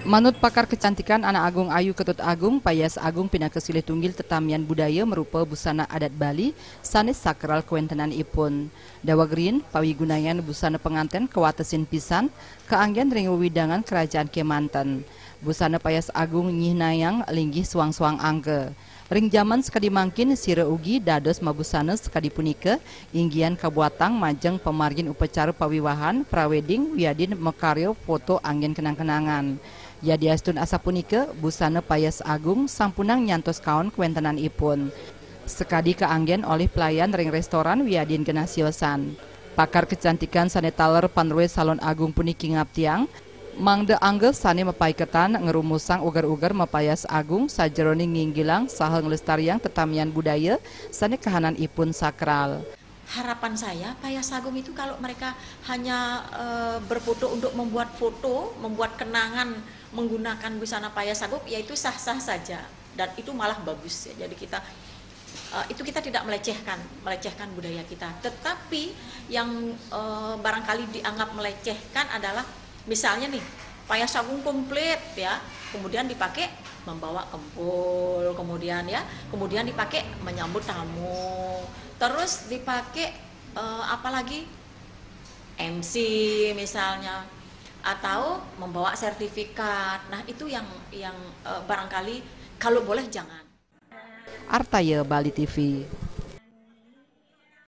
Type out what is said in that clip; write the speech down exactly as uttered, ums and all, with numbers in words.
Manut pakar kecantikan Ana Agung Ayu Ketut Agung, payas agung pinaka silih tunggil tetamian budaya merupa busana adat Bali sané sakral kawéntenanipun. Daweg riin, pawigunayan busana pangantén kawatesin pisan kaanggén ring wewidangan kerajaan kémanten. Busana payas agung nyihnayang linggih suang-suang angga. Ring jaman sakadi mangkin, sira ugi dados mabusana sakadi punika, inggian kabuatang majeng pamargin upacara pawiwahan, prawedding, wiadin makarya foto anggén kenang-kenangan. Yadiastun asapunika, busana payas agung sampunang nyantos kaon kawéntenanipun. Sakadi kaanggén olih pelayan ring restoran wiadin genah siosan. Pakar kecantikan sané taler panulis Salon Agung puniki ngaptiang, mangda angga sané mapaiketan ngrumusang uger-uger mapayas agung sajeroning nginggilang saha nglestariang tetamian budaya sané kahananipun sakral. Harapan saya, payas agung itu kalau mereka hanya eh, berfoto untuk membuat foto, membuat kenangan menggunakan busana payas agung, ya itu sah-sah saja dan itu malah bagus ya. Jadi kita eh, itu kita tidak melecehkan, melecehkan budaya kita. Tetapi yang eh, barangkali dianggap melecehkan adalah misalnya nih, payas agung komplit ya, kemudian dipakai membawa kempul, kemudian ya, kemudian dipakai menyambut tamu, terus dipakai eh, apalagi M C misalnya, atau membawa sertifikat. Nah, itu yang yang eh, barangkali kalau boleh jangan. Artaya, Bali T V.